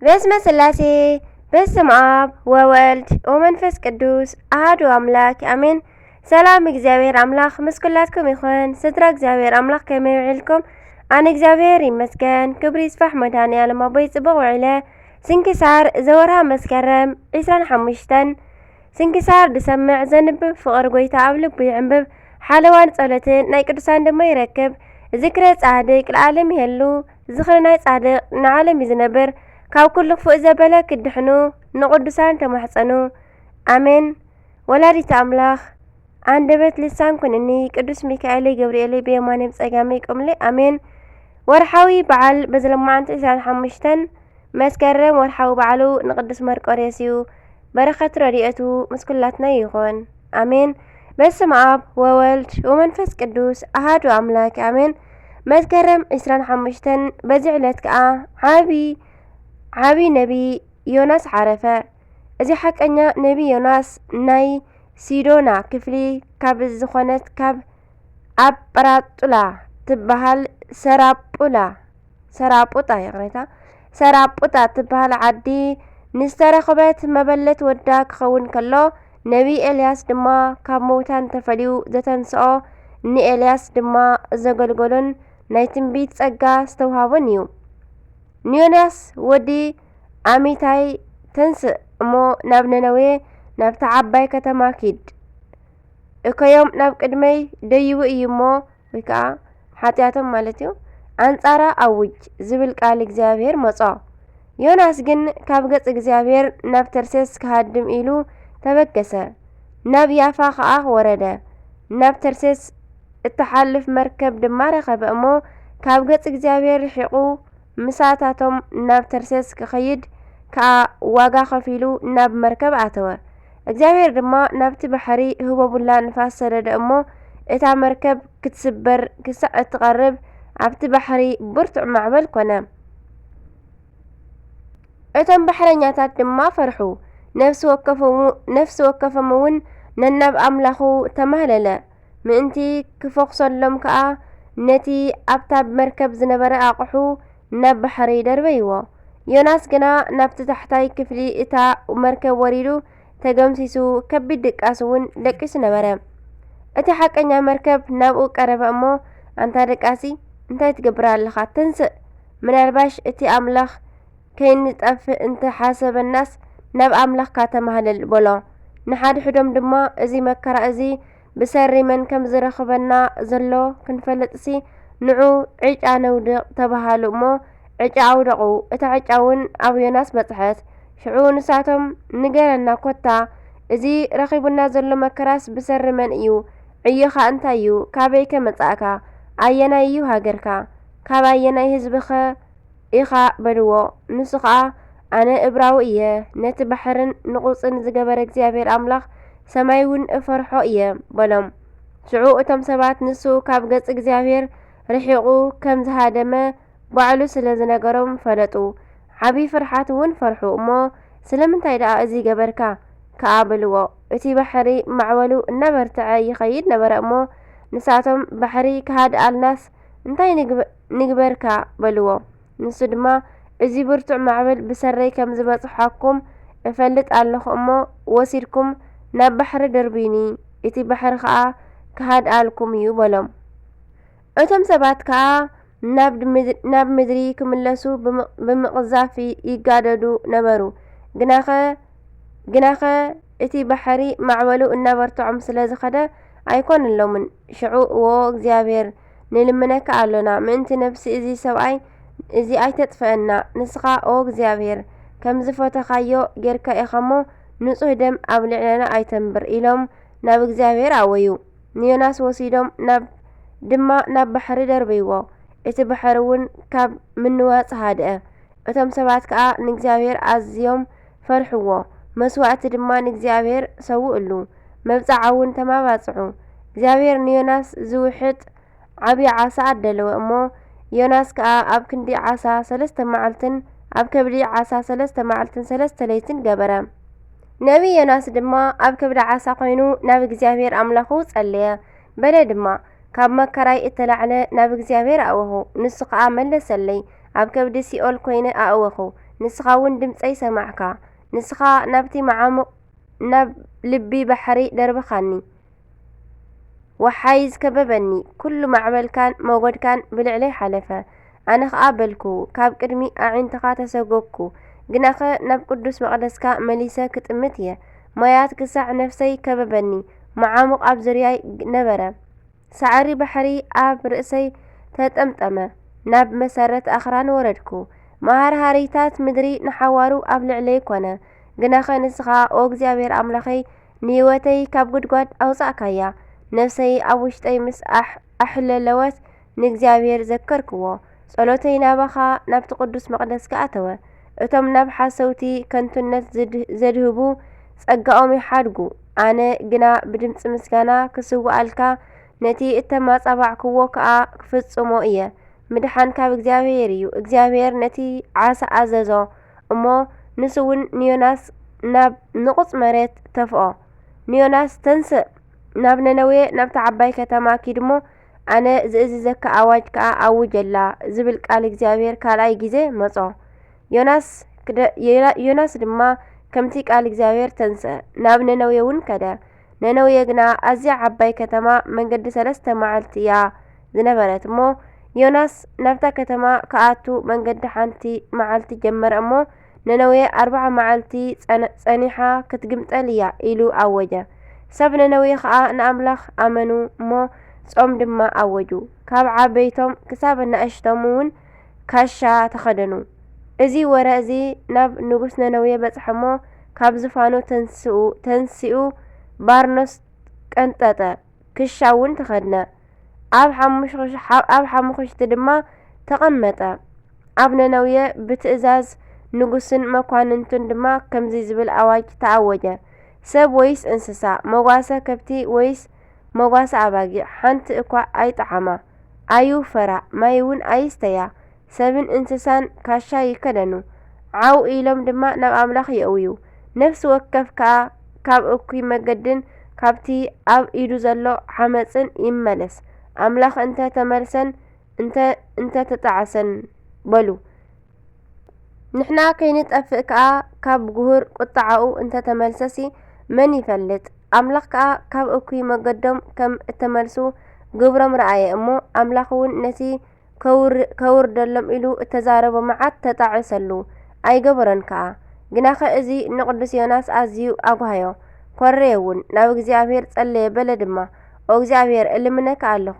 በስመ ስላሴ፣ በስመ ኣብ ወወልድ ወመንፈስ ቅዱስ ኣሃዱ ኣምላክ ኣሜን። ሰላም እግዚኣብሔር ኣምላኽ ምስ ኩላትኩም ይኹን። ስድራ እግዚኣብሔር ኣምላኽ ከመይ ውዒልኩም? ኣነ እግዚኣብሔር ይመስገን፣ ክብሪ ይስፋሕ መድኃኔ ዓለም ኣቦይ ጽቡቕ ውዒለ። ስንክሳር ዘወርሃ መስከረም ዒስራን ሓሙሽተን። ስንክሳር ዝሰምዕ ዘንብብ ፍቕሪ ጐይታ ኣብ ልቡ ይዕንብብ። ሓለዋን ጸሎትን ናይ ቅዱሳን ድማ ይረክብ። ዝክረ ጻድቅ ለዓለም ይሄሉ። ዝኽሪ ናይ ጻድቅ ንዓለም እዩ ዝነብር። ካብ ኩሉ ክፉእ ዘበለ ክድሕኑ ንቅዱሳን ተማሕጸኑ። ኣሜን። ወላዲተ ኣምላኽ ኣንደበት ልሳን ኩንኒ፣ ቅዱስ ሚካኤለይ ገብርኤለይ ብየማነይ ብጸጋመይ ቆምለይ። ኣሜን። ወርሓዊ በዓል በዚ ለማዓንቲ ዕስራን ሓሙሽተን መስከረም ወርሓዊ በዓሉ ንቅዱስ መርቆሬዎስ እዩ። በረኸት ረድኤቱ ምስ ኩላትናይ ይኹን። ኣሜን። በስመ ኣብ ወወልድ ወመንፈስ ቅዱስ ኣሃዱ ኣምላክ ኣሜን። መስከረም ዕስራን ሓሙሽተን በዚ ዕለት ከኣ ዓቢ ዓቢ ነቢ ዮናስ ዓረፈ። እዚ ሓቀኛ ነቢ ዮናስ ናይ ሲዶና ክፍሊ ካብ ዝኾነት ካብ ኣጵራጡላ ትበሃል ሰራปุላ ሰራปุጣ፣ ይቕሬታ፣ ሰራปุጣ ትበሃል ዓዲ ንዝተረኽበት መበለት ወዳ ክኸውን ከሎ፣ ነቢ ኤልያስ ድማ ካብ ምውታን ተፈልዩ ዘተንስኦ፣ ንኤልያስ ድማ ዘገልገሎን ናይ ትንቢት ጸጋ ዝተውሃቦን እዩ። ንዮናስ ወዲ ኣሚታይ፣ ተንስእ እሞ ናብ ነነዌ ናብታ ዓባይ ከተማ ኪድ። እከዮም ናብ ቅድመይ ደይቡ እዩ እሞ፣ ወይ ከኣ ሓጢኣቶም ማለት እዩ፣ ኣንጻራ ኣውጅ ዝብል ቃል እግዚኣብሔር መጾ። ዮናስ ግን ካብ ገጽ እግዚኣብሔር ናብ ተርሴስ ክሃድም ኢሉ ተበገሰ። ናብ ያፋ ከኣ ወረደ። ናብ ተርሴስ እትሓልፍ መርከብ ድማ ረኸበ እሞ፣ ካብ ገጽ እግዚኣብሔር ርሒቑ ምሳታቶም ናብ ተርሴስ ክኸይድ ከኣ ዋጋ ከፊሉ ናብ መርከብ ኣተወ። እግዚኣብሔር ድማ ናብቲ ባሕሪ ህቦቡላ ንፋስ ሰደደ እሞ፣ እታ መርከብ ክትስበር ክሳዕ እትቐርብ ኣብቲ ባሕሪ ብርቱዕ ማዕበል ኮነ። እቶም ባሕረኛታት ድማ ፈርሑ። ነፍሲ ወከፎም ነፍሲ ወከፎም እውን ነናብ ኣምላኹ ተማህለለ። ምእንቲ ክፈኹሰሎም ከኣ ነቲ ኣብታ መርከብ ዝነበረ ኣቕሑ ናብ ባሕሪ ደርበይዎ። ዮናስ ግና ናብቲ ታሕታይ ክፍሊ እታ መርከብ ወሪዱ ተገምሲሱ፣ ከቢድ ድቃስ እውን ደቂሱ ነበረ። እቲ ሓቀኛ መርከብ ናብኡ ቀረበ እሞ፣ ኣንታ ደቃሲ፣ እንታይ ትገብር ኣለኻ? ተንስእ፣ ምናልባሽ እቲ ኣምላኽ ከይንጠፍእ እንተሓሰበናስ ናብ ኣምላኽካ ተማህለል በሎ። ንሓድሕዶም ድማ እዚ መከራ እዚ ብሰሪ መን ከም ዝረኽበና ዘሎ ክንፈልጥሲ ንዑ ዕጫ ነውድቕ ተባሃሉ እሞ ዕጫ ኣውደቑ። እታ ዕጫ እውን ኣብ ዮናስ በጽሐት። ሽዑ ንሳቶም ንገረና ኮታ እዚ ረኺቡና ዘሎ መከራስ ብሰሪ መን እዩ? ዕዮኻ እንታይ እዩ? ካበይከ መጻእካ? ኣየናይ እዩ ሃገርካ? ካብ ኣየናይ ህዝብኸ ኢኻ በልዎ። ንሱ ኸኣ ኣነ እብራዊ እየ፣ ነቲ ባሕርን ንቑጽን ዝገበረ እግዚኣብሔር ኣምላኽ ሰማይ እውን እፈርሖ እየ በሎም። ሽዑ እቶም ሰባት ንሱ ካብ ገጽ እግዚኣብሔር ርሒቑ ከም ዝሃደመ ባዕሉ ስለ ዝነገሮም ፈለጡ። ዓቢ ፍርሓት እውን ፈርሑ እሞ ስለምንታይ ደኣ እዚ ገበርካ ከኣ በልዎ። እቲ ባሕሪ ማዕበሉ እናበርትዐ ይኸይድ ነበረ እሞ ንሳቶም ባሕሪ ክሃድኣልናስ እንታይ ንግበ- ንግበርካ በልዎ። ንሱ ድማ፣ እዚ ብርቱዕ ማዕበል ብሰረይ ከም ዝበጽሓኩም እፈልጥ ኣለኹ እሞ፣ ወሲድኩም ናብ ባሕሪ ደርብዩኒ፣ እቲ ባሕሪ ኸኣ ክሃድኣልኩም እዩ በሎም። እቶም ሰባት ከኣ ናብ ምድ- ናብ ምድሪ ክምለሱ ብምቕ- ብምቕዛፍ ይ- ይጋደዱ ነበሩ። ግናኸ ግናኸ እቲ ባሕሪ ማዕበሉ እናበርትዖም ስለ ዝኸደ ኣይኮነሎምን። ሽዑ እዎ እግዚኣብሔር ንልምነካ ኣሎና፣ ምእንቲ ነፍሲ እዚ ሰብኣይ እዚ ኣይተጥፍአና። ንስኻ ኦ እግዚኣብሔር ከም ዝፈተኻዮ ጌርካ ኢኻሞ፣ ንጹህ ደም ኣብ ልዕለና ኣይተንብር ኢሎም ናብ እግዚኣብሔር ኣወዩ። ንዮናስ ወሲዶም ናብ ድማ ናብ ባሕሪ ደርበይዎ። እቲ ባሕሪ እውን ካብ ምንዋጽ ሃድአ። እቶም ሰባት ከኣ ንእግዚኣብሔር ኣዝዮም ፈርሕዎ፣ መስዋእቲ ድማ ንእግዚኣብሔር ሰውእሉ፣ መብጽዓ እውን ተማባጽዑ። እግዚኣብሔር ንዮናስ ዝውሕጥ ዓቢ ዓሳ ኣደለወ እሞ፣ ዮናስ ከኣ ኣብ ክንዲ ዓሳ ሰለስተ መዓልትን ኣብ ከብዲ ዓሳ ሰለስተ መዓልትን ሰለስተ ለይትን ገበረ። ነቢ ዮናስ ድማ ኣብ ከብዲ ዓሳ ኮይኑ ናብ እግዚኣብሔር ኣምላኹ ጸለየ። በለ ድማ፣ ካብ መከራይ እተላዕለ ናብ እግዚኣብሔር ኣእወኹ፣ ንሱ ኸኣ መለሰለይ። ኣብ ከብዲ ሲኦል ኮይነ ኣእወኹ፣ ንስኻ እውን ድምጸይ ሰማዕካ። ንስኻ ናብቲ መዓሙቕ፣ ናብ ልቢ ባሕሪ ደርበኻኒ። ወሓይዝ ከበበኒ፣ ኩሉ ማዕበልካን ሞገድካን ብልዕለይ ሓለፈ። ኣነ ኸኣ በልኩ፣ ካብ ቅድሚ ኣዒንትኻ ተሰጎግኩ። ግናኸ ናብ ቅዱስ መቕደስካ መሊሰ ክጥምት እየ። ማያት ክሳዕ ነፍሰይ ከበበኒ፣ መዓሙቕ ኣብ ዙርያይ ነበረ። ሳዕሪ ባሕሪ ኣብ ርእሰይ ተጠምጠመ፣ ናብ መሰረት ኣኽራን ወረድኩ። መሃርሃሪታት ምድሪ ንሓዋሩ ኣብ ልዕለይ ኮነ። ግናኸ ንስኻ፣ ኦ እግዚኣብሔር ኣምላኸይ፣ ንህይወተይ ካብ ጉድጓድ ኣውጻእካያ። ነፍሰይ ኣብ ውሽጠይ ምስ ኣሕ-፣ ኣሕለለወት፣ ንእግዚኣብሔር ዘከርክዎ። ጸሎተይ ናባኻ፣ ናብቲ ቅዱስ መቕደስካ ኣተወ። እቶም ናብ ሓሰውቲ ከንቱነት ዝድ-፣ ዘድህቡ ጸጋኦም ይሓድጉ። ኣነ ግና ብድምጺ ምስጋና ክስውኣልካ፣ ነቲ እተማጻባዕክዎ ከኣ ክፍጽሞ እየ። ምድሓን ካብ እግዚኣብሔር እዩ። እግዚኣብሔር ነቲ ዓሳ ኣዘዞ እሞ፣ ንሱ እውን ንዮናስ ናብ ንቑጽ መሬት ተፍኦ። ንዮናስ፣ ተንስእ፣ ናብ ነነዌ፣ ናብታ ዓባይ ከተማ ኪድ እሞ፣ ኣነ ዝእዝዘካ ኣዋጅ ከኣ ኣውጀላ፣ ዝብል ቃል እግዚኣብሔር ካልኣይ ግዜ መጾ። ዮናስ ክደ-፣ ዮና-፣ ዮናስ ድማ ከምቲ ቃል እግዚኣብሔር ተንስአ፣ ናብ ነነዌ እውን ከደ። ነነዌ ግና ኣዝያ ዓባይ ከተማ፣ መንገዲ ሰለስተ መዓልቲ እያ ዝነበረት እሞ፣ ዮናስ ናብታ ከተማ ክኣቱ መንገዲ ሓንቲ መዓልቲ ጀመረ እሞ፣ ነነዌ ኣርብዓ መዓልቲ ጸነ-፣ ጸኒሓ ክትግምጠል እያ ኢሉ ኣወጀ። ሰብ ነነዌ ኸኣ ንኣምላኽ ኣመኑ እሞ፣ ጾም ድማ ኣወጁ። ካብ ዓበይቶም ክሳብ ኣናእሽቶም እውን ካሻ ተኸደኑ። እዚ ወረ እዚ ናብ ንጉስ ነነዌ በጽሐ እሞ፣ ካብ ዝፋኑ ተንስኡ-፣ ተንሲኡ ባርኖስ ቀንጠጠ፣ ክሻ እውን ተኸድነ። ኣብ ሓሙሽሽ-፣ ኣብ ሓሙኽሽቲ ድማ ተቐመጠ። ኣብ ነነዌ ብትእዛዝ ንጉስን መኳንንቱን ድማ ከምዚ ዝብል ኣዋጅ ተኣወጀ፣ ሰብ ወይስ እንስሳ፣ መጓሰ ከብቲ ወይስ መጓሰ ኣባጊዕ፣ ሓንቲ እኳ ኣይጠዓማ። ኣይውፈራ፣ ማይ እውን ኣይስተያ። ሰብን እንስሳን ካሻ ይከደኑ፣ ዓው ኢሎም ድማ ናብ ኣምላኽ የእውዩ። ነፍሲ ወከፍ ከኣ ካብ እኩይ መገድን ካብቲ ኣብ ኢዱ ዘሎ ዓመጽን ይመለስ። ኣምላኽ እንተ ተመልሰን እንተ፣ እንተ ተጣዕሰን በሉ። ንሕና ከይንጠፍእ ከኣ ካብ ግሁር ቁጥዓኡ እንተ ተመልሰሲ መን ይፈልጥ? ኣምላኽ ከኣ ካብ እኩይ መገዶም ከም እተመልሱ ግብሮም ረኣየ እሞ፣ ኣምላኽ እውን ነቲ ከውር-፣ ከውርደሎም ኢሉ እተዛረቦ መዓት ተጣዕሰሉ፣ ኣይገበሮን ከኣ። ግናኸ እዚ ንቅዱስ ዮናስ ኣዝዩ ኣጓህዮ፣ ኰረየ እውን፣ ናብ እግዚኣብሔር ጸለየ፣ በለ ድማ፣ ኦ እግዚኣብሔር፣ እልምነካ ኣለኹ፣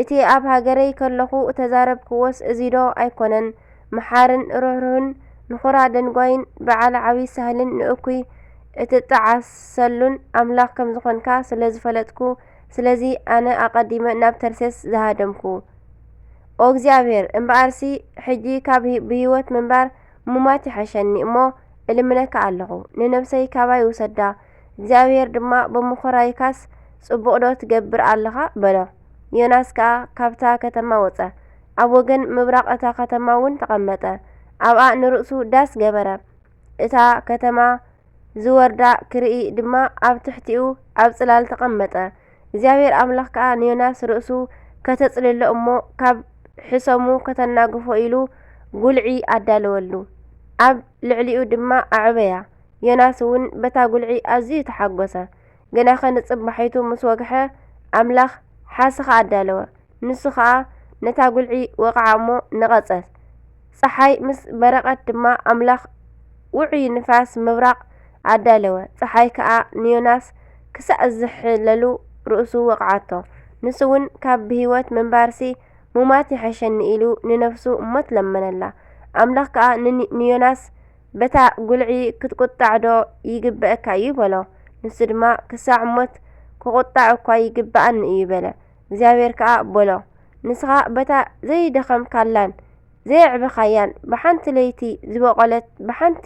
እቲ ኣብ ሃገረይ ከለኹ እተዛረብክዎስ እዚዶ ኣይኮነን? መሓርን ርህሩህን፣ ንኹራ ደንጓይን በዓል ዓቢ ሳህልን ንእኩይ እትጠዓሰሉን ኣምላኽ ከም ዝኾንካ ስለ ዝፈለጥኩ፣ ስለዚ ኣነ ኣቐዲመ ናብ ተርሴስ ዝሃደምኩ። ኦ እግዚኣብሔር፣ እምበኣርሲ ሕጂ ካብ ህ-፣ ብህይወት ምንባር ምማት ይሓሸኒ እሞ፣ እልምነካ ኣለኹ፣ ንነብሰይ ካባይ ውሰዳ። እግዚኣብሔር ድማ፣ ብምኹራይካስ ጽቡቕ ዶ ትገብር ኣለኻ? በሎ። ዮናስ ከኣ ካብታ ከተማ ወጸ፣ ኣብ ወገን ምብራቕ እታ ከተማ እውን ተቐመጠ። ኣብኣ ንርእሱ ዳስ ገበረ። እታ ከተማ ዝወርዳ ክርኢ ድማ ኣብ ትሕቲኡ ኣብ ጽላል ተቐመጠ። እግዚኣብሔር ኣምላኽ ከኣ ንዮናስ ርእሱ ከተጽልሎ እሞ ካብ ሕሰሙ ከተናግፎ ኢሉ ጉልዒ ኣዳለወሉ። ኣብ ልዕሊኡ ድማ ኣዕበያ። ዮናስ እውን በታ ጉልዒ ኣዝዩ ተሓጎሰ። ግናኸ ንጽባሒቱ ምስ ወግሐ፣ ኣምላኽ ሓሰኻ ኣዳለወ። ንሱ ኸኣ ነታ ጉልዒ ወቕዓ እሞ ነቐጸት። ጸሓይ ምስ በረቐት ድማ ኣምላኽ ውዑይ ንፋስ ምብራቕ ኣዳለወ። ጸሓይ ከኣ ንዮናስ ክሳእ ዝሕለሉ ርእሱ ወቕዓቶ። ንሱ እውን ካብ ብህይወት ምንባርሲ ምማት ይሐሸኒ ኢሉ ንነፍሱ ሞት ለመነላ። ኣምላኽ ከኣ ን-፣ ንዮናስ በታ ጉልዒ ክትቁጣዕ ዶ ይግበአካ እዩ? በሎ። ንሱ ድማ ክሳዕ ሞት ክቁጣዕ እኳ ይግበኣኒ እዩ በለ። እግዚኣብሔር ከኣ በሎ፣ ንስኻ በታ ዘይደኸምካላን ዘየዕበኻያን ብሓንቲ ለይቲ ዝበቖለት ብሓንቲ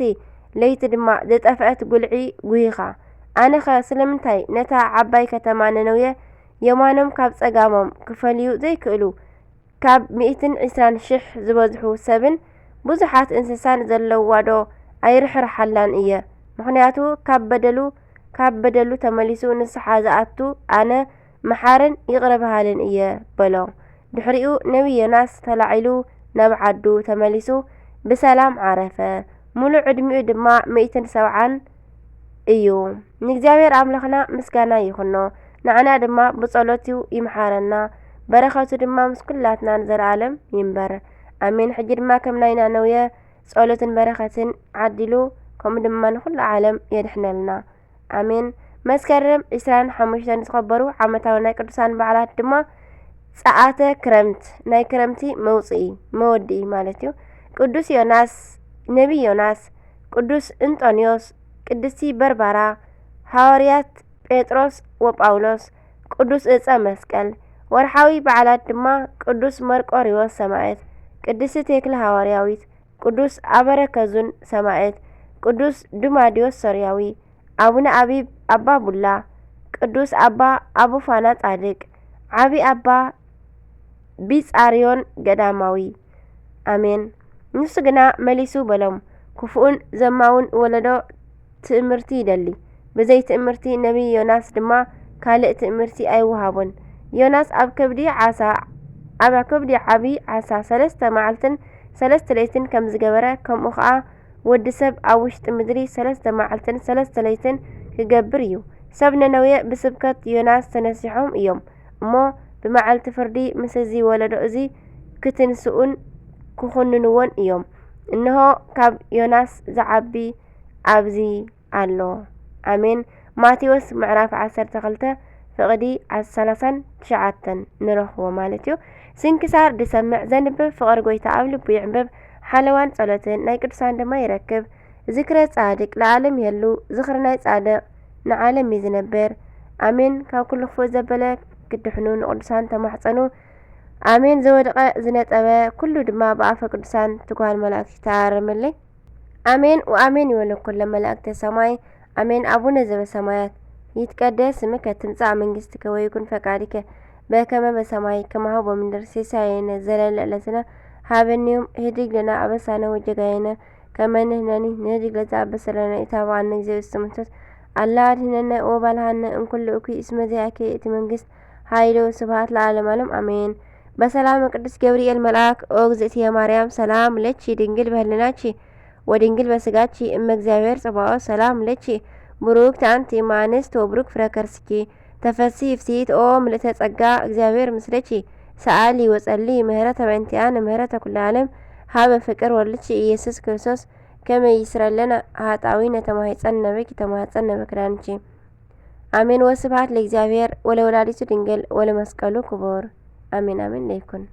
ለይቲ ድማ ዝጠፍአት ጉልዒ ጉሂኻ። ኣነኸ ስለምንታይ ነታ ዓባይ ከተማ ነነውየ የማኖም ካብ ጸጋሞም ክፈልዩ ዘይክእሉ ካብ ሚእትን ዕስራን ሽሕ ዝበዝሑ ሰብን ብዙሓት እንስሳን ዘለዋዶ ኣይርሕርሓላን እየ? ምኽንያቱ ካብ በደሉ፣ ካብ በደሉ ተመሊሱ ንስሓ ዝኣቱ ኣነ መሓርን ይቕረ በሃልን እየ በሎ። ድሕሪኡ ነቢይ ዮናስ ተላዒሉ ናብ ዓዱ ተመሊሱ ብሰላም ዓረፈ። ሙሉእ ዕድሚኡ ድማ ሚእትን ሰብዓን እዩ። ንእግዚኣብሔር ኣምላኽና ምስጋና ይኹኖ፣ ንዓና ድማ ብጸሎቱ ይምሓረና፣ በረኸቱ ድማ ምስ ኩላትና ንዘለኣለም ይንበር። ኣሜን። ሕጂ ድማ ከም ናይ ናነውየ ጸሎትን በረኸትን ዓዲሉ፣ ከምኡ ድማ ንኹሉ ዓለም የድሕነልና። ኣሜን። መስከረም ዕስራን ሓሙሽተን ዝኸበሩ ዓመታዊ ናይ ቅዱሳን በዓላት ድማ ጸኣተ ክረምት፣ ናይ ክረምቲ መውጽኢ፣ መወድኢ ማለት እዩ። ቅዱስ ዮናስ፣ ነቢይ ዮናስ፣ ቅዱስ እንጦንዮስ፣ ቅድስቲ በርባራ፣ ሃዋርያት ጴጥሮስ ወጳውሎስ፣ ቅዱስ እፀ መስቀል። ወርሓዊ በዓላት ድማ ቅዱስ መርቆሪዎስ ሰማዕት፣ ቅድስቲ ቴክለ ሃዋርያዊት፣ ቅዱስ ኣበረከዙን ሰማዕት፣ ቅዱስ ዱማዲዮስ ሶርያዊ፣ ኣቡነ ኣቢብ ኣባ ቡላ፣ ቅዱስ ኣባ ኣቡፋና ጻድቅ፣ ዓቢ ኣባ ቢጻርዮን ገዳማዊ። ኣሜን። ንሱ ግና መሊሱ በሎም፣ ክፉእን ዘማውን ወለዶ ትእምርቲ ይደሊ። ብዘይ ትእምርቲ ነቢይ ዮናስ ድማ ካልእ ትእምርቲ ኣይወሃቦን። ዮናስ ኣብ ከብዲ ዓሳ፣ ኣብ ከብዲ ዓቢ ዓሳ ሰለስተ መዓልትን ሰለስተ ለይትን ከም ዝገበረ፣ ከምኡ ኸኣ ወዲ ሰብ ኣብ ውሽጢ ምድሪ ሰለስተ መዓልትን ሰለስተ ለይትን ክገብር እዩ። ሰብ ነነዌ ብስብከት ዮናስ ተነሲሖም እዮም እሞ፣ ብመዓልቲ ፍርዲ ምስ እዚ ወለዶ እዚ ክትንስኡን ክኹንንዎን እዮም። እንሆ፣ ካብ ዮናስ ዝዓቢ ኣብዚ ኣሎ። ኣሜን። ማቴዎስ ምዕራፍ ዓሰርተ ክልተ ፍቕዲ ዓስ-፣ ሰላሳን ትሽዓተን ንረኽቦ ማለት እዩ። ስንክሳር ዝሰምዕ ዘንብብ ፍቕሪ ጎይታ ኣብ ልቡ ይዕንብብ። ሓለዋን ጸሎትን ናይ ቅዱሳን ድማ ይረክብ። ዝክረ ጻድቅ ለዓለም ይህሉ፣ ዝኽሪ ናይ ጻድቕ ንዓለም እዩ ዝነብር። ኣሜን። ካብ ኩሉ ክፉእ ዘበለ ክትድሕኑ ንቅዱሳን ተማሕጸኑ። ኣሜን። ዝወደቐ ዝነጠበ ኩሉ ድማ ብኣፈ ቅዱሳን ትጉሃን መላእክት ይተኣረመለይ። ኣሜን ወኣሜን ይበሉ ኩሎም መላእክተ ሰማይ። ኣሜን። ኣቡነ ዘበሰማያት ይትቀደስ ስምከ ትምጻእ መንግስትከ ወይኩን ፈቃድከ በከመ በሰማይ ከማሁ በምድር ሲሳየነ ዘለለ ዕለትነ ሃበኒ ዮም ህድግ ለነ አበሳነ ወጌጋየነ ከመ ንሕነኒ ንህድግ ለዘአበሰ ለነ ኢታብአነ እግዚኦ ውስተ መንሱት አላ አድህነነ ወባልሃነ እምኩሉ እኩይ እስመ ዚአከ ይእቲ መንግስት ኃይል ወስብሐት ለዓለመ ዓለም አሜን። በሰላመ ቅዱስ ገብርኤል መልአክ ኦ እግዝእትየ ማርያም ሰላም ለኪ ድንግል በህልናኪ ወድንግል በስጋኪ እመ እግዚአብሔር ጸባኦት ሰላም ለኪ ብሩክት አንቲ እም አንስት ወብሩክ ፍረ ከርስኪ ተፈሲ ፍሲት ኦ ምልእተ ጸጋ እግዚአብሔር ምስለኪ ሰአሊ ወጸሊ ምህረተ በእንቲአነ ምህረተ ኩሉ ዓለም ሀበ ፍቅር ወልድኪ ኢየሱስ ክርስቶስ ከመ ይስረለነ ኃጣዊነ ተማሂጸነ በኪ ተማህጸነ በክዳንኪ አሜን። ወስብሐት ለእግዚአብሔር ወለወላዲቱ ድንግል ወለመስቀሉ ክቡር አሜን አሜን ለይኩን።